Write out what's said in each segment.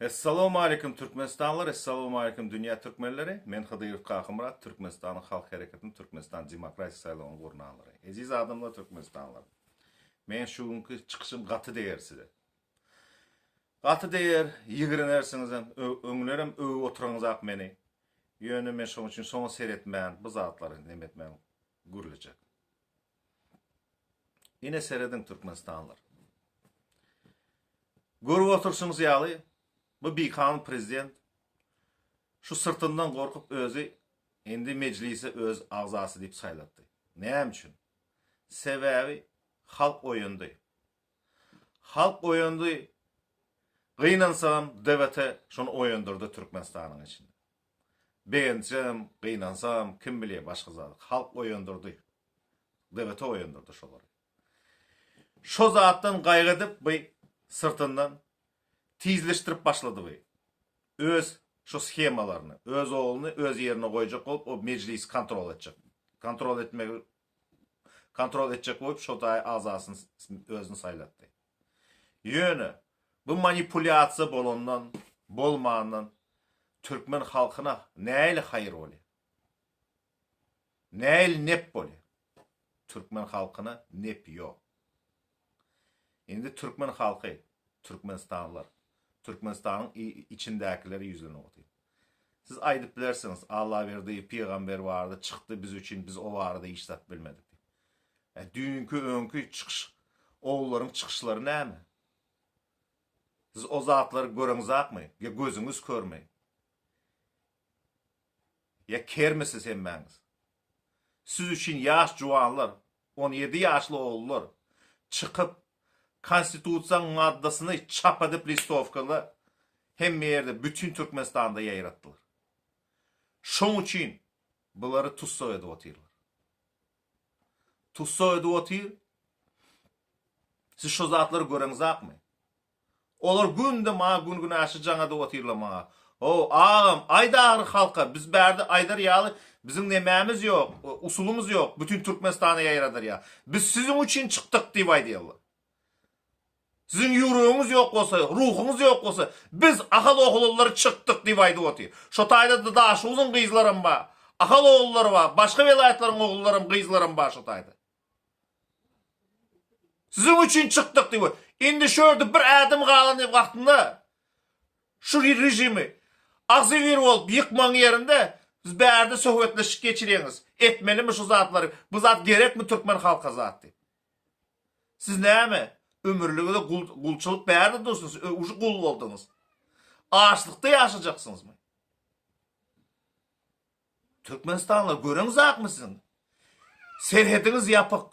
Essalawmaleýkim Türkmenistanlylar Essalawmaleýkim dünýä türkmenleri Men Hydyrow Kakymyrat Türkmenistanyň Halk Hereketiniň Türkmenistan Demokratik saýlawyny gurnanlary Eziz adamlar Türkmenistanlylar Men şu günki çykyşym gaty deger size Gaty deger ýigrenersiňizem öňlerem öwüp oturyňyzak meni Ýöne men şoň üçin şoňa seretmän bu zatlary neme etmän gürlejek Ine serediň Türkmenistanlylar. Görüp oturşyňyz ýaly bu bikanun prezident şu syrtyndan gorkup özi indi mejlise öz agzasy diýip saýlatdy. Näme üçin? Sebäbi halk oýandy. Halk oýandy. Gynansagam DWT şony oýandyrdy Türkmenistanyň içinde. Begensem, gynansam, kim bilýär başga zady. Halk oýandyrdy. DWT oýandyrdy şolary. Şo zatdan gaýgy edip by syrtyndan tizleşdirip başlady by. Öz şo shemalaryny, öz ogluny öz ýerine goýjak bolup o mejlisi kontrol etjek. Kontrol etmegi kontrol etjek bolup şo daýy agzasyny özüni saýlatdy. Ýöne bu manipulýasiýa bolandan, bolmandan türkmen halkyna nähili haýyr bolýar? Nähili nep bolýar? Türkmen halkyna nep ýok. Indi türkmen halky, türkmenistanlylar, Türkmenistanyň içindäkilere ýüzlenip otyryn. Siz aýdyp bilersiňiz, Allaberdiýew pygamber barada çykdy biz üçin biz o barada hiç zat bilmedik diýip. E, düýnki, öňki çykyş, ogullaryň çykyşlary näme? Siz o zatlary göreňzakmy? Ýa gözüňiz körmi? Ýa kermi siz hemmäňiz? Siz üçin ýaş juwanlar, 17 ýaşly ogullar çykyp, Konstitusiýaň maddasyny çap edip listowkada hemme ýerde, bütin Türkmenistanda ýaýratdylar. Şoň üçin bulary tussag edip otyrlar. Tussag edip otyr. Siz şo zatlary göreňzakmy? Olar günde maňa gün-günaşa jaň edip otyrlar maňa. How, agam, aýt ahyry halka, biz bärde aýdar ýaly biziň nemämiz ýok, usulymyz ýok, bütin Türkmenistana ýaýradar ýaly. Biz siziň üçin çykdyk diýip aýdýarlar. Siziň ýüregiňiz ýok bolsa, ruhuňyz ýok bolsa, biz Ahal oglanlary çykdyk diýip aýdyp otyr. Şo taýda-da Daşoguzyň gyzlaram bar, Ahal ogullary bar, başga welaýatlaryň ogullaram, gyzlaram bar şo taýda. Siziň üçin çykdyk diýip. Indi şu ýerde bir ädim galan wagtynda şu režimi agzybir bolup ýykmagyň ýerinde siz bärde söhbetleşik geçirýäňiz. Etmelimi şu zatlary? Bu zat gerekmi türkmen halka zat diýip. Siz näme? Ömürlige-de gul, gulçulyk bärde dursun, siz uje gul bolduňyz. Açlykda ýaşajaksyňyzmy? Türkmenistanlylar göreňzakmy siziň? Serhediňiz ýapyk.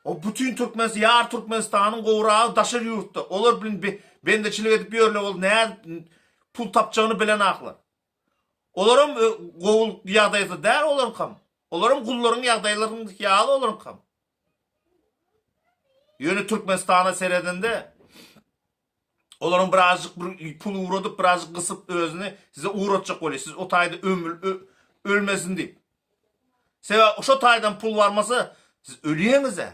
O bütin Türkmen, ýar Türkmenistanyň gowragy daşary ýurtda. Olar bilen bendeçilik edip ýörler, ol nädip pul tapjagyny bilenaklar. Olaram gowy ýagdaýda däl olaryňkam. Olaram gullaryň ýagdaýlarynyň ýaly olaryňkam. Ýöne Türkmenistana seredende olaryň birazjyk bir pul ugradyp, birazjyk gysyp özüni size ugratjak bolýar. Siz o taýda ömür ölmesin diýip. Sebäbi şo taýdan pul barmasa siz ölýäňiz-ä.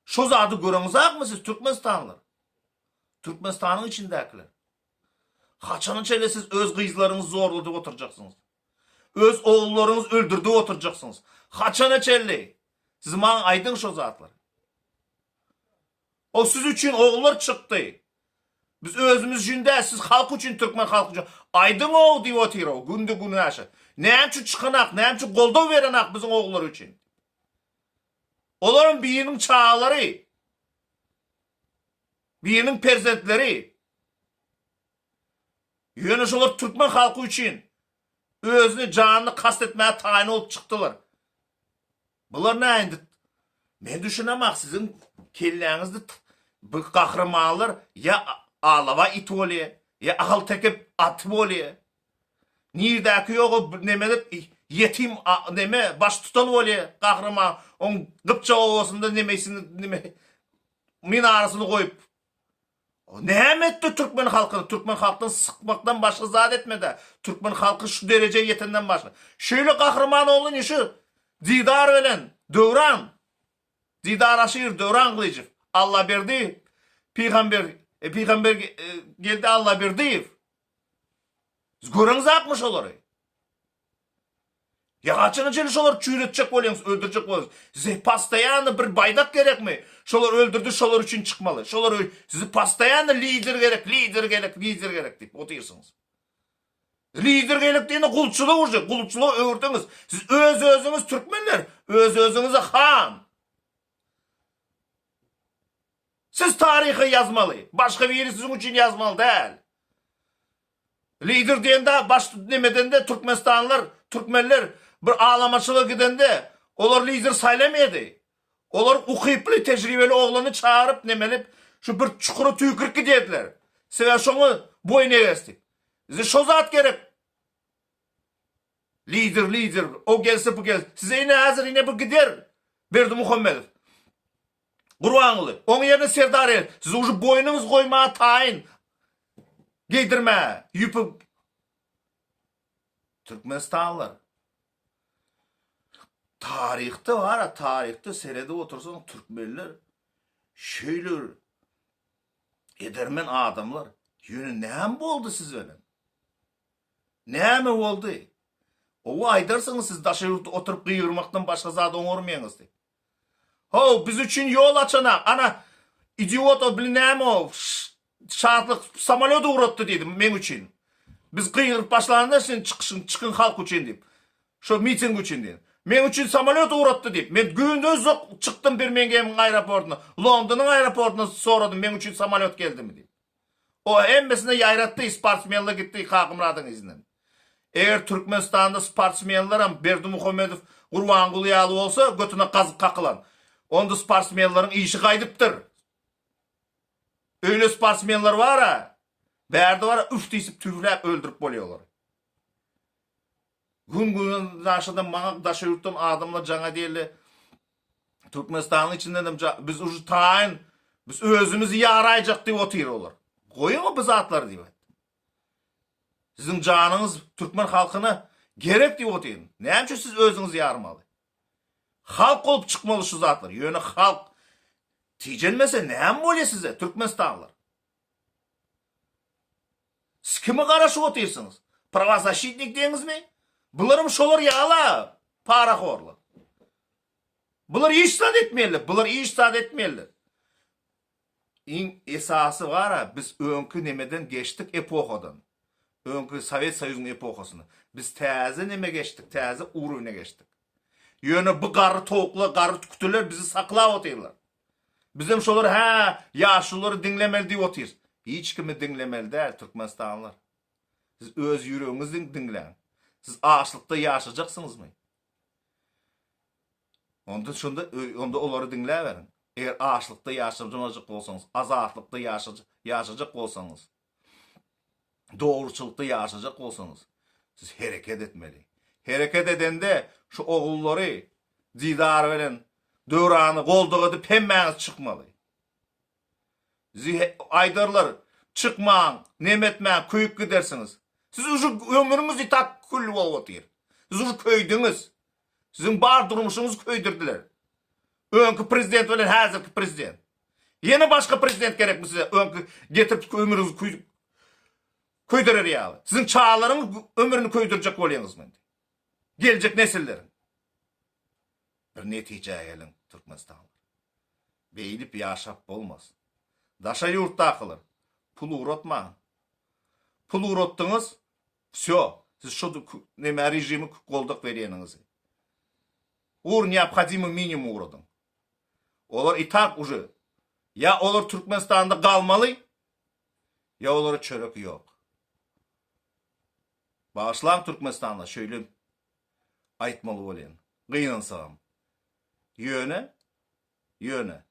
Şo zady göreňizakmy siz türkmenistanlylar? Türkmenistanyň içindäkiler. Haçana çenli siz öz gyzlaryňyzy zorladyp oturjaksyňyz? Öz ogullaryňyzy öldürdip oturjaksyňyz? Haçana çenli? Siz maňa aýdyň şo zatlary. O siz üçin ogullar çykdy. Biz özümiz üçin däl, siz halk üçin, türkmen halky üçin. Aýdyň-ow diýip otyr-ow, günde günaşa. Näme üçin çykanak, näme üçin goldaw berenak biziň ogullar üçin? Olaryň biriniň çagalary, biriniň perzentleri. Ýöne şolar türkmen halky üçin özüni janyny kast etmäge taýyn bolup çykdylar. Bular nä indi? Men düşünemok siziň kelläňizde bu gahrymanlar ýa alabaý iti bolýa, ýa ahalteke aty bolýa. Nirdäki ýok o nemede ýetim neme baştutan bolýa gahryman oň Gypjak obasynda nemesini neme minarasyny goýup Näme etdi türkmen halkyny? Türkmen halkdan sykmakdan başga zat etmedi. Türkmen halky şu derejä ýetenden başga. Şeýle gahryman oglan şu Didar bilen Döwran. Didar Aşyr, Döwran Gylyjow, Allaberdi pygamber. E pygamber geldi Allaberdiýew. Siz göreňizakmy şolary? Ýa haçana çenli şolary çüýretjek bolýaňyz, öldürjek bolýaňyz? Size postoýanno bir baýdak gerekmi? Şolar öldürdi, şolar üçin çykmaly. Şolar sizi postoýanno lider gerek, lider gerek, lider gerek diýip otyrsyňyz. Lider gerek diýende gulçulyk uje, gulçulyga öwürdiňiz. Siz öz-özüňiz türkmenler, öz-özüňize han. Siz taryhy ýazmaly. Başga biri siziň üçin ýazmaly däl. Lider diýende baş nemedende türkmenistanlylar, türkmenler bir alamaçylyga gidende olar lider saýlamaýady. Olar ukyply, tejribeli oglany çagyryp nemelip şu bir çukura tüýkürip gidýärdiler. Sebäbi şoňa boýun egeris diýip. Bize şo zat gerek. Lider lider o gelse bu gelse. Size ine häzir ine bu gider Berdimuhamedow. Gurbanguly, oň ýerine Serdar gel. Siz uje boýnuňyz goýmaga taýyn. Geýdirmäge, ýüpi Türkmenistanlylar. Taryhda bar, taryhda seredip otursaň türkmenler şeýle bir edermen adamlar. Ýöne näme boldy siz bilen? Näme boldy? Owa aýdarsyňyz siz daşary ýurtda oturyp gygyrmakdan başga zat oňarmaýaňyz diýip. How, biz üçin ýol açana, ana, idiot o bili näme o, Şatlyk samolýot ugratdy diýdi meň üçin. Biz gygyryp başlanda sen çykyşyň, çykyň halk üçin diýip. Şo miting üçin diýip. Meň üçin samolýot ugratdy diýip. Men gündüz çykdym Birmingemiň aeroportuna, Londonyň aeroportuna soradym meň üçin samolýot geldimi diýip. O hemmesine ýaýratdy, sportsmenler gitdi Kakymyradyň yzyndan. Eger Türkmenistanda sportsmenlerem Berdimuhamedow, Gurbanguly ýaly bolsa, götüne gazyk kakylan. Onda sportsmenleriň işi gaýdypdyr. Öýle sportsmenler bar-a, bärde bar-a üf diýsip tüwläp öldürip bolýar olary. Gün-günden daşadan maňa daşary ýurtdan adamlar jaň edýärler. Türkmenistanyň içindenem biz uje taýyn, biz özümizi ýaraýjak diýip otyr olar. Goýuň bu zatlary diýip aýtdym. Siziň janyňyz türkmen halkyna gerek diýip otyryn. Näme üçin siz özüňizi ýarmaly? Halk bolup çykmaly şu zatlar. Ýöne halk tijenmese näme bolýar size türkmenistanlylar? Siz kime garaşyp otyrsyňyz? Prawazaşitnik diýeňizmi? Bularam şolar ýala parahorlar. Bular hiç zat etmeliler. Bular hiç zat etmeliler. Iň esasy bara biz öňki nemeden geçdik epohadan. Öňki Sowet Soýuzyň epohasyna. Biz täze neme geçdik, täze urovne geçdik. Ýöne bu garry towuklar, garry kütüler bizi saklap otyrlar. Bizem şolar hä, ýaşululary diňlemeli diýip otyrys. Hiç kimi diňlemeli däl türkmenistanlylar. Siz öz ýüregiňizi diňläň. Siz açlykda ýaşajaksyňyzmy? Onda şonda onda olary diňläberiň. Eger açlykda ýaşamajak bolsaňyz, azatlykda ýaşajak bolsaňyz, dogruçylykda ýaşajak bolsaňyz, siz hereket etmeli. Hereket edende şu ogullary Didar bilen Döwrany goldaw edip hemmäňiz çykmaly. Sizi aýdarlar, çykmaň, neme etmäň, köýüp gidersiňiz. Siz uje ömrüňiz i tak kül bolup otyr. Siz uje köýdüňiz. Siziň bar durmuşyňyzy köýdürdiler. Öňki prezident bilen häzirki prezident. Ýene başga prezident gerekmi size öňki getirip ömrüňizi köýdürer ýaly. Siziň çagalaryňyz ömrüni köýdürjek bolýaňyzmy indi? Geljek nesilleriň. Bir netijä geliň türkmenistanlylar. Beýdip ýaşap bolmaz. Daşary ýurtdakylar pul ugratmaň. Pul ugratdyňyz wsýo siz şo neme režimi goldak berýäniňizi. Ur neobhodimyý minimum ugradyň. Olar i tak uje ýa olar Türkmenistanda galmaly ýa olara çörek ýok. Bagyşlaň Türkmenistanlar şeýle aýtmaly bolýan. Gynansagam. Ýöne, ýöne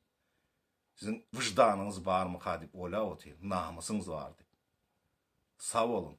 siziň wyždanyňyz barmyka diýip oýlap otyryn. Namysyňyz bar diýip. Sag boluň.